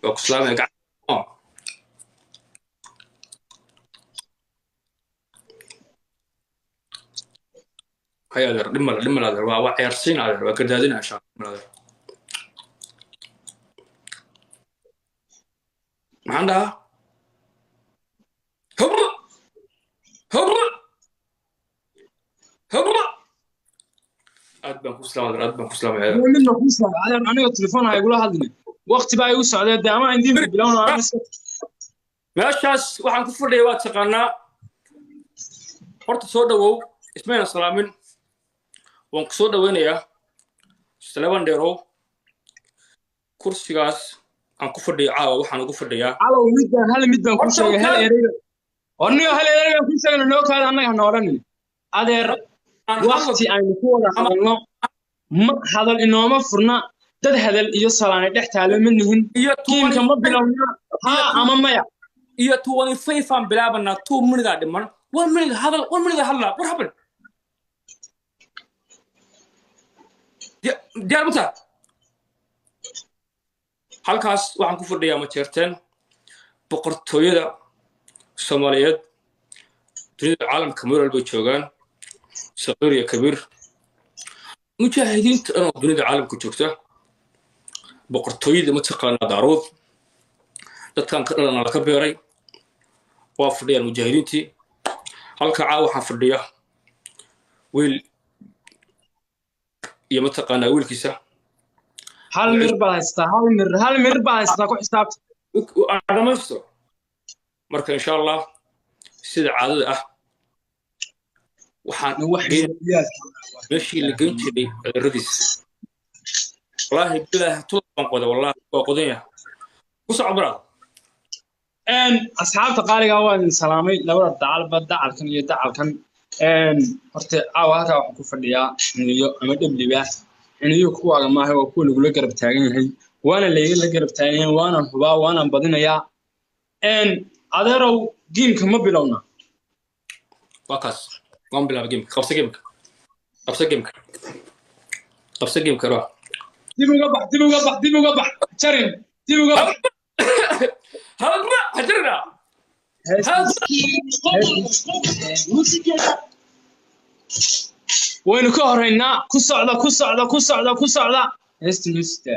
Waa ku salaamaya gacan. Hay adeer, dhib male, dhib male adeer, waa ciyaarsiin adeer, waa gardaadina insha Allah adeer. Maxaan dhahaa? Hubra hubra hubra. Aad baan ku salaamay adeer, aad baan ku salaamay adeer. Midna kuu sheegay adeer, aniga telefoon ha igula hadlin, waqti baa igu socdee dee, ama indiinka bilowna ama Meeshaas waxaan ku fadhiya waa taqaanaa. Horta soo dhawow, ismayna salaamin, waan ku soo dhaweynayaa Saleban Dheerow. Kursigaas aan ku fadhiyo caawa waxaan ugu fadhiyaa Calow, midbaan hal mid baan kuu sheegay, hal erey orniyo, hal erey baan kuu sheegay. Noo kaada, annaga hana odhanin adeer. Waqti aynu ku wada hadalno ma hadal inooma furna, dad hadal iyo salaane dhex taalo ma nihin. Tiimka ma bilowna, haa ama maya? Iyo 25 aan bilaabanaa, 2 minute aa dhiman, 1 minute hadal, 1 minute hadlaa. What happened? Diyaar ma tahay? Halkaas waxaan ku fadhiyaa Majeerteen, boqortooyada Soomaaliyeed, dunida caalamka meel walbay joogaan, saqiir iyo kabiir, mujaahidiinta dhan oo dunida caalamka joogta, boqortooyada mataqaanaa Daaruud, dadkan ka dhalana laka beeray, waa fadhiyaan mujaahidiintii. Halka caawa waxaa fadhiya wiil iyo mataqaanaa wiilkiisa. Hal mir baad haystaa, hal mir, hal mir baad haystaa, ku xisaabta. Aan dhamaystiro marka insha Allah. Sida caadada ah waxaan meeshii la geyn jiray adeeradiis. Wallaahi bilaahi tul baan qoday, wallaahi waa qodan yahay. Ku soco baraad. Asxaabta qaaliga waa idin salaamay, labada dacalba, dacalkan iyo dacalkan. Horta caawa halkaa waxaan ku fadhiyaa xiniyo ama dheblibaax. Xiniyo kuwaaga maaha, waa kuwa lagula garab taagan yahay, waana laygala garab taagan yahay, waanan hubaa, waanan badinayaa. Adeerow, giimka ma bilowna? Waa kaas, waan bilaabay gameka. Qabso gameka, qabso gameka, qabso gameka raa. Dib uga bax, dib uga bax, dib uga bax, jarin, dib uga bax. Halma hajarina. Waynu ka horeynaa. Ku socda, ku socda, ku socda, ku socda. Heesta nuusita.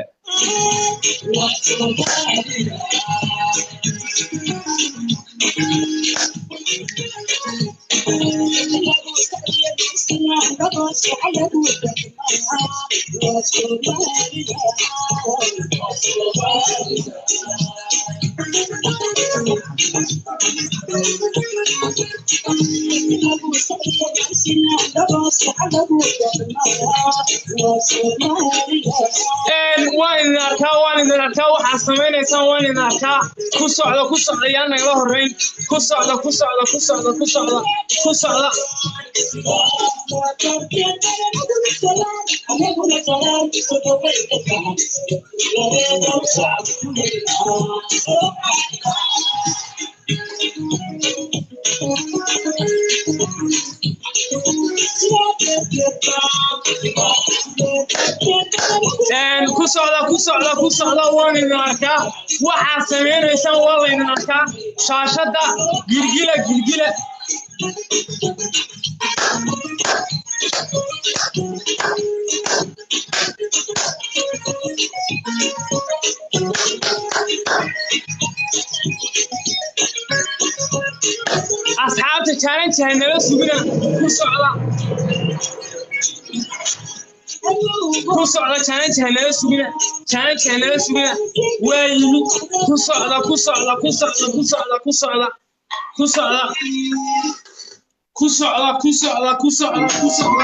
Waan idin arkaa, waan idin arkaa, waxaad samaynaysaan waan idin arkaa. Ku socda, ku socda, yaan nagala horreyn. Ku socda, ku socda, ku socda, ku socda, ku socda. Ku socda, ku socda, ku socda. Waan idin arkaa, waxaad samaynaysaan waa laydin arkaa. Shaashadda gilgila, gilgila. Asxaabta challenge ha nala sugina. Ku socda, ku socda. Challenge ha nala sugina, challenge ha nala sugina. Waa yimi. Ku socda, ku socda, ku socda, ku socda, ku socda, ku socda, ku socda, ku socda, ku socda, ku socda.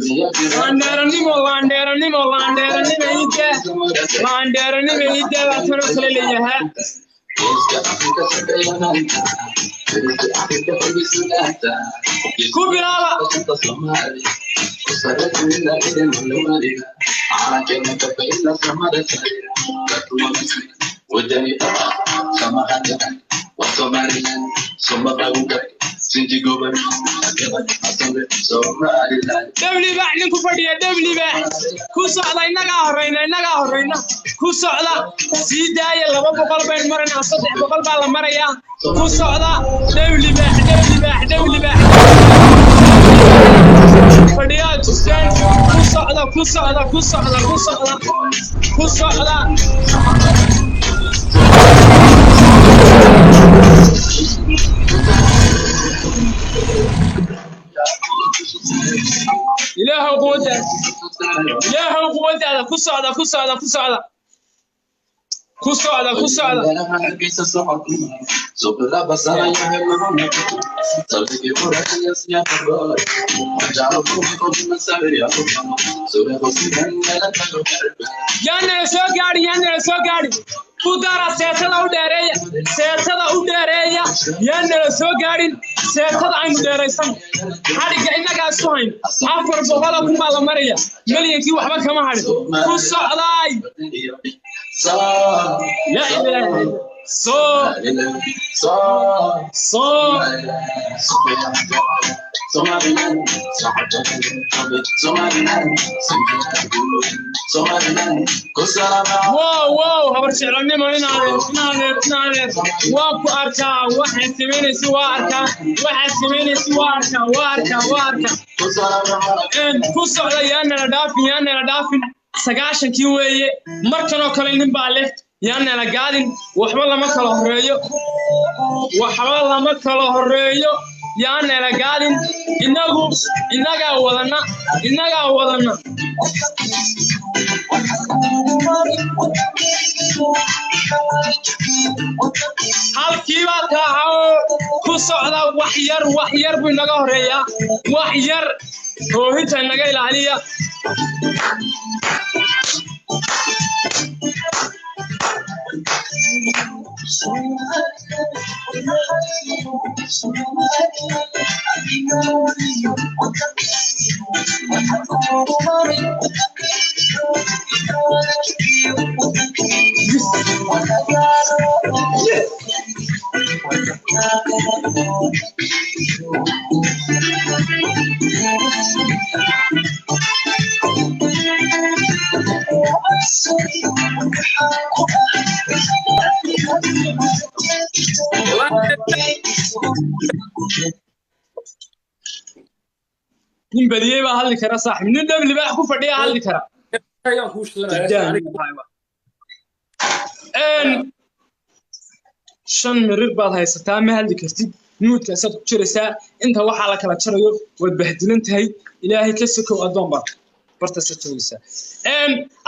Laandheeranimo, laandheeranimo, laandheeranimo ida, laandheeranimo ida baa tanoo kale leeyahaa. Ku bilaaba. Dhawli baax nin ku fadhiya, dhawli baax ku socda. Innagaa horreyna, innagaa horreyna, ku socda. Sii daaya, 200 baynu maraynaa, 300 baa la marayaa. Ku socda, dhawli baax, dhawli baax, dhawli baax fadhiyaa tuseen. Ku socda, ku socda, ku socda, ku socda, ku socda. Ilaahow quwaddaada, Ilaahow quwaddaada. Ku socda, ku socda, ku socda, ku socda, ku socda. Yaanala soo gaadhin, yaanala soo gaadhin. Ku dara seetada, u dheereeya seetada, u dheereeya. Yaanala soo gaadhin, seetada aynu dheeraysan. Xadhigga innagaa isku hayn. 400,000 baa la maraya, milyankii waxba kama hadhin. Ku socdaay, yaa Ilaahay, soo soo. Wow, wow, habar jeclanimo. Inaadeer, inaadeer, inaadeer, waa ku arkaa. Waxaad samaynaysa waa arkaa, waxaad samaynaysa waa arkaa, waa arkaa, waa arkaa. Ku socda, yaanala dhaafin, yaanala dhaafin. 90-kii weeye markanoo kale, nin baa leh. Yaanala gaadin, waxba lama kala horeeyo, waxba lama kala horeeyo. Yaanala gaadin. Inagu innagaa wadana, innagaa wadana. Halkiibaa taaha. Ku socda, wax yar, wax yar buu inaga horeeyaa, wax yar. Oohinta inaga ilaaliya. Nin badiyey baa hadli kara, saaxib. Nin dhab libaax ku fadhiya hadli kara. Ayaan kuu shidanaya. 5 mirir baad haysataa, ma hadli kartid, mute-kaasaad ku jiraysaa inta waxaa la kala jarayo. Waad bahdilan tahay. Ilaahay ka sokow, addoon baad bartaasaad joogaysaa.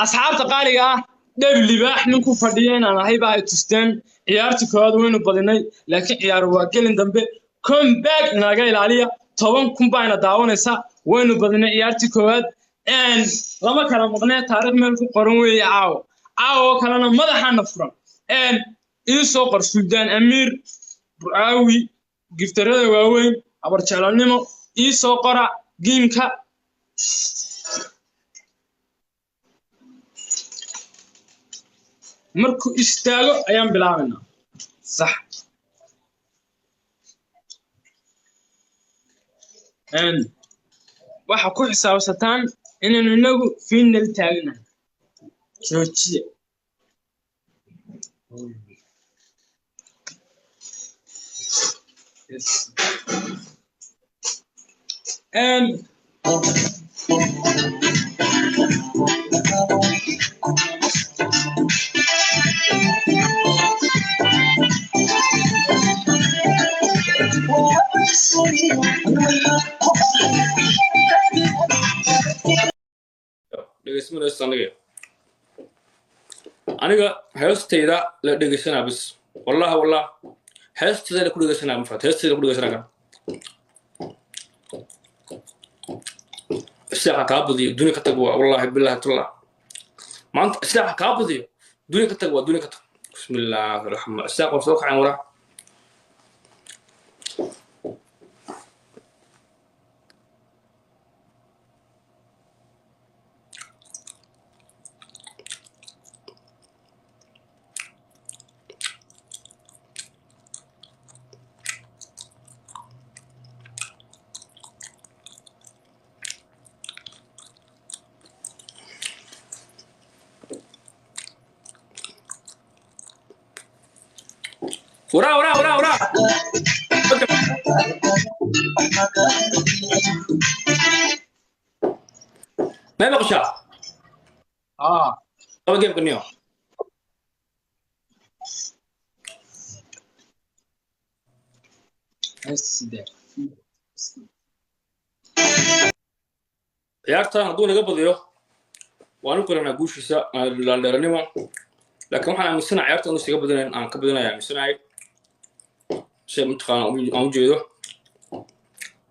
Asxaabta qaaliga ah, dheb libaax nin ku fadhiya inaan ahay baa ay tusteen. Ciyaartii koowaad waynu badinay, laakiin ciyaaru waa gelin dambe. Comeback inaga ilaaliya. 10,000 baana daawanaysaa. Waynu badinay ciyaartii koowaad, lama kala maqnee. Taariikh meel ku qoran weeye caawo. Caawo oo kalena madaxaana furan. Ii soo qor Suldaan Amiir Burcaawi, giftarada waaweyn, habarjeclanimo ii soo qora giimka. Markuu istaago ayaan bilaabaynaa. Sax, waxa ku xisaabsataan inaynu inagu final taagnahay. Joojiya. Yes. Dhegeysanaysa aniga heestayda la dhegeysanaa bis. Wallahi, wallah, heestayda la ku dhegeysanaa, ma fahat? Heestayda ku dhegeysanaa kan isaaqa kaa badiyo, dunia ka tag. Waa wallahi, billahi, tullah, maanta isaaqa kaa badiyo, dunia ka tag, waa dunia ka tag. Bismillaahi raxmaan. Isaaq waa soo kaceen waraa. Waraa, waraa, waraa, waraa. May maqashaa? Aa. Laba gameka niyo. Sidee? Ciyaartan hadduu naga badiyo, waan u qiranaa guushiisa laaldheeranimo, laakiin waxaan aaminsanahay ciyaarta inuu isaga badinayn, aan ka badinaya aaminsanahay, si mataqaana aan u jeedo.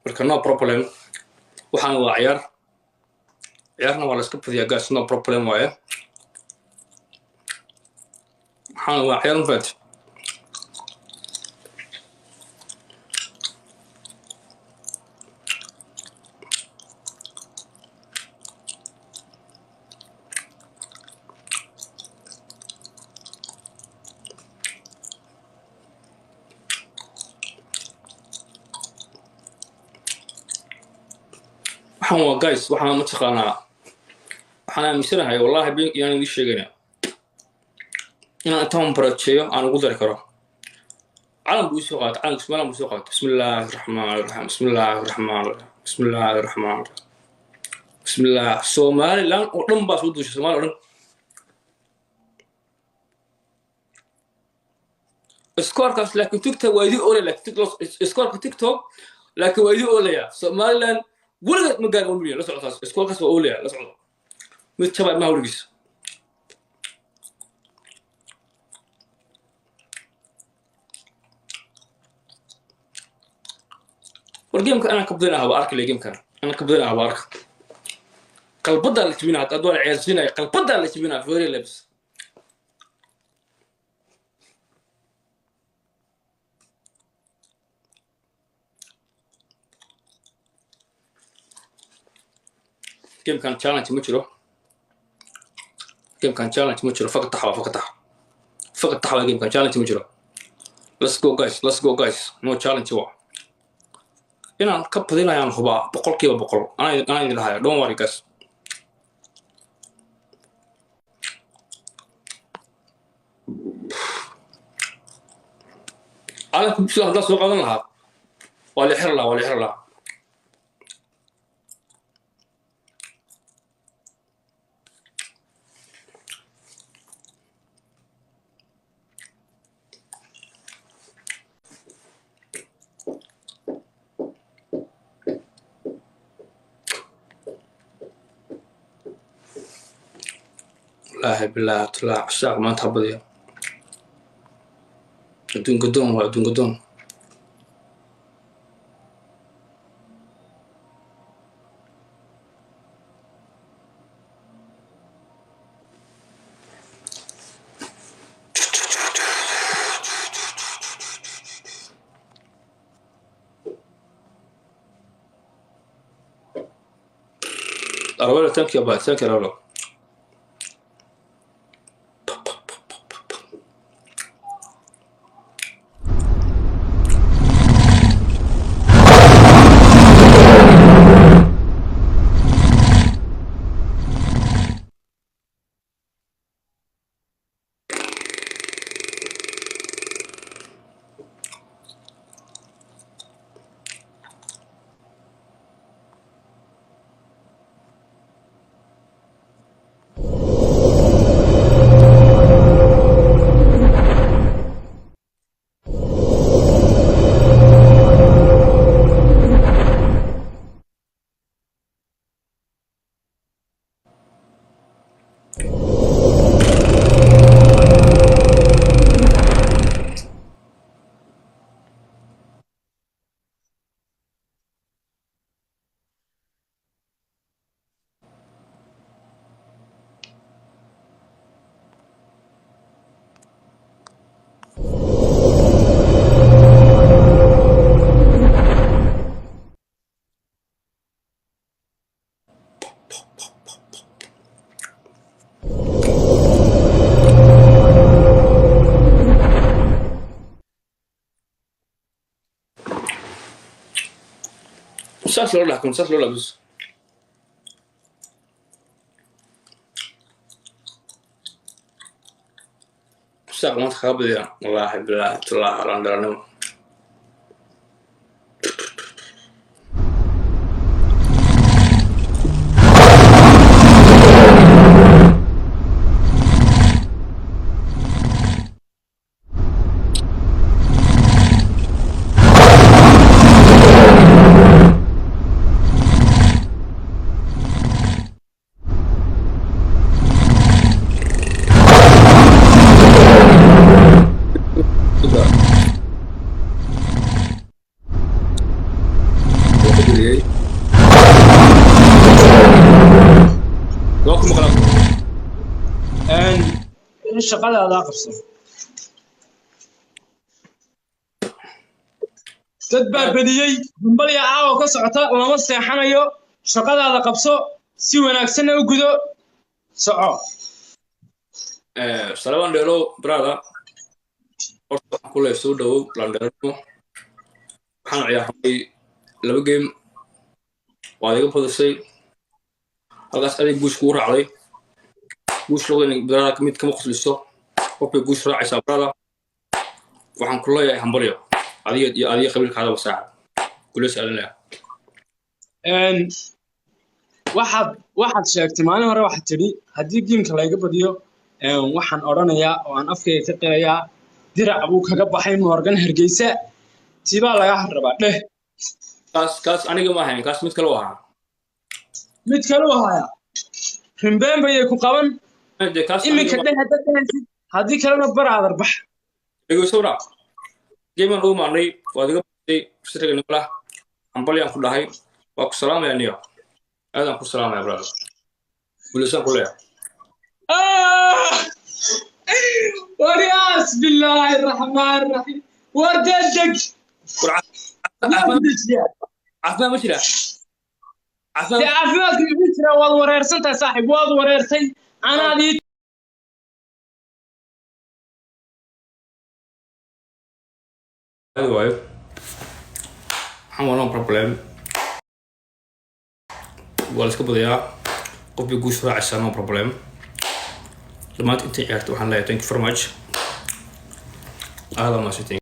Marka no problem, waxaan waa ciyaar, ciyaarna waa la iska badiyaa guys, no problem waaye. Waxaan waa ciyaar, mafahat? Waxaan waa guys, waxaan mataqaanaa, waxaan aaminsanahay, wallahi been yaan idin sheegayna, inaan intaan barajeeyo aan ugu dari karo. Calan buu isoo qaatay, calanka Somaliland buu soo qaatay. Bismillaahi raxmaani raxiim, bismillaahi raxmaani raxiim, bismillaahi raxmaani raxiim, bismillah. Somaliland oo dhan baa soo duushay, Somalia oo dhan. Scorekaas laakiin TikTok waa idin oolaya, laakiin TikTok scoreka TikTok laakiin waa idin oolaya. Somaliland weligeed ma gaarin 1 milyan, la socotaas. Scorekaas waa oolaya, la socdo, mid jabaa maha weligiis. War gameka anaan ka badin ahaba arka le, gamekan anaan ka badin ahaba arka. Qalbadaa la jibinaa hadda, waa la ciyaarsiinaya, qalbadaa la jibinaa very lebs. Gamekan challenge ma jiro, gamekan challenge ma jiro. Faka tax waa faka tax, faka tax waa. Gamekan challenge ma jiro. Let's go guys, let's go guys, no challenge. Waa inaan ka badinayaan hubaa 100%. Anaa idin dhahaya, don't worry guys. Calanka Puntland haddaan soo qaadan lahaa, waa la xiri lahaa, waa la xiri lahaa. Wallaahi bilaahi talaa cashaaq maanta ha badiyo. Adduunka doon waa adduunka doon. Arabella, thank you, abay, thank you, Arabella. Saas loo dhaha, saas loo dhaha bas. Isaaq maanta kaga badiyaan, wallaahi bilaahi tallaahi landheeranimo. Waa ku maqlaa. In shaqadaadaa qabso, dad baa badiyey. Hambalya caawa ka socota, lama seexanayo. Shaqadaada qabso, si wanaagsanna u gudo, soco. Salaman dheelow, brother, horta waxaan ku leeyahay soo dhawow landheeranimo. Waxaan ciyaarnay laba game, waad iga badisay halkaas. Adig guush kugu raacday, guush labada brother mid kama qosliso, qof bay guush raacaysaa. Brother, waxaan ku leeyahay hambalyo adiga iyo adiga qabiilkaadaba, saaxib kula saalan. Waxaad sheegtay maalin hore, waxaad tidhi haddii gameka layga badiyo, waxaan odhanayaa oo aan afkayga ka qirayaa dirac buu kaga baxay Morgan Hargeysa. Tibaa laga rabaa dheh. Kaas aniga ma ahayn, kaas mid kale u ahaa. Mid kale u ahaaya, rimbeembayay ku qaban. Dee kaas iminka dheh haddaad dhehaysid, haddii kalena baraadar bax. Dhegeyso wraa, gamean ugu maarnay, waad iga badisay sirriga nimalah. Hambalyaan ku dhahay, waa ku salaamaya niyo, aadaan ku salaamaya brother, guulaysaan ku leeyahay. Waryaas, billaahi raxmaan raxiim, war degdeg. War yaa dejiya? Caafimaad ma jira? Dee Caafimaad. Caafimaadku muxuu jiraa? Waad wareersan tahay saaxiib, waad wareertay anaad ii Aadi waayo, waxaan waa no problem, waa la iska badayaa, qof bay guusha raacaysaa, no problem. Dhammaanta intay ciyaartay waxaan leeyahay thank you very much, aada mahadsantiin.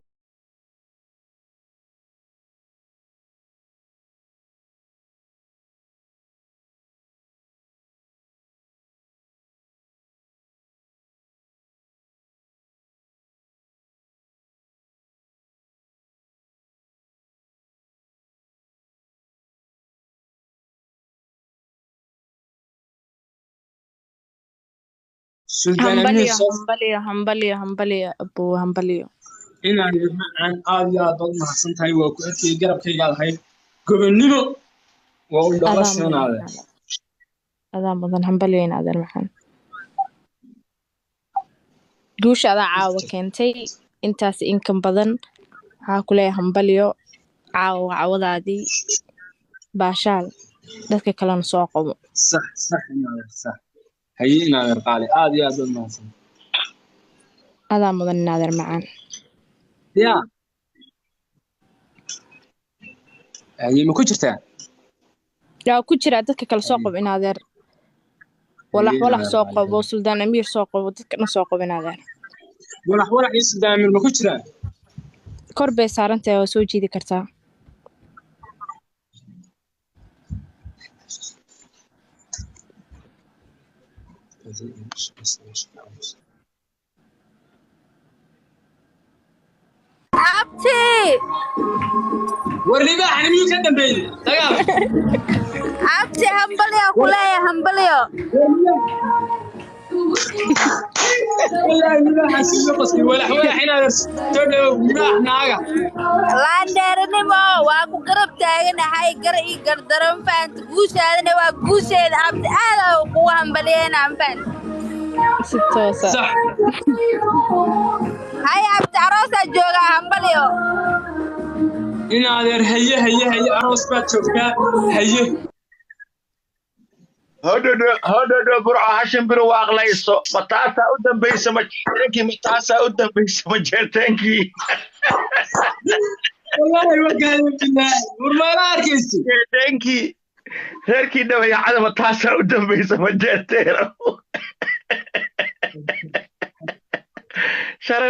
Suldaan Amiir. Hambalyo. Soo Hambalyo, hambalyo, hambalyo abuu, hambalyo. Inaan macaan, aad iyo aad baad u mahadsan tahay. Waa ku arkayay, garabkaygaad ahayd. Gobonnimo waa u Adaa dhalasha mudan. Inaade Adaa mudan, hambalyo in adeer maxaan. Guusha adaa caawa keentay, intaas inkan badan waxaa ku leeyahay hambalyo. Caawa waa cawadaadii, baashaal, dadka kalena soo qabo. Sax sax, inaadeer, sax. Haye inaadeer qaali, aad iyo aad baad u mahadsan. Adaa mudan in adeer macaan. Ya haye, ma ku jirtaa? Yaa ku jiraa, dadka kale soo qabo in adeer. Walax Haye walax inaadeer soo qaali. qabo, Suldaan Amiir soo qabo, dadka dhan soo qabo in adeer. Walax walax iyo Suldaan Amiir ma ku jiraan? Kor bay saaran tahay, waa soo jiidi kartaa. Abti. War libaaxani miyuu ka dambeeyey dagaal? Abti, hambalyo ku leeyahay, hambalyo. Wallaahi libaaxa si loo qasbay. Walax walax, inaadeer soo dhawow, libaax naaga. Laandheeranimo waa ku garab taaganahay, gar iyo gardaro, ma fahanta? Guushaadana waa guusheeda abti, aad kugu hambalyeena, ma fahanta? Si toosa. Sax. Hay abti, aroosaa joogaa, hambalyo. Inaadeer, haye haye haye, aroos baad joogtaa, haye. Hodhodho hodhodho, Burco hashin biro waaqlayso. Ma taasaa u dambaysa ma jeerteenkii? Ma taasaa u dambaysa ma jeerteenkii? Wallaahi wakaada bilaahi, war maala arkaysi. Jeerteenkii reerkii dhabayacada, ma taasaa u dambaysa ma jeerteeno?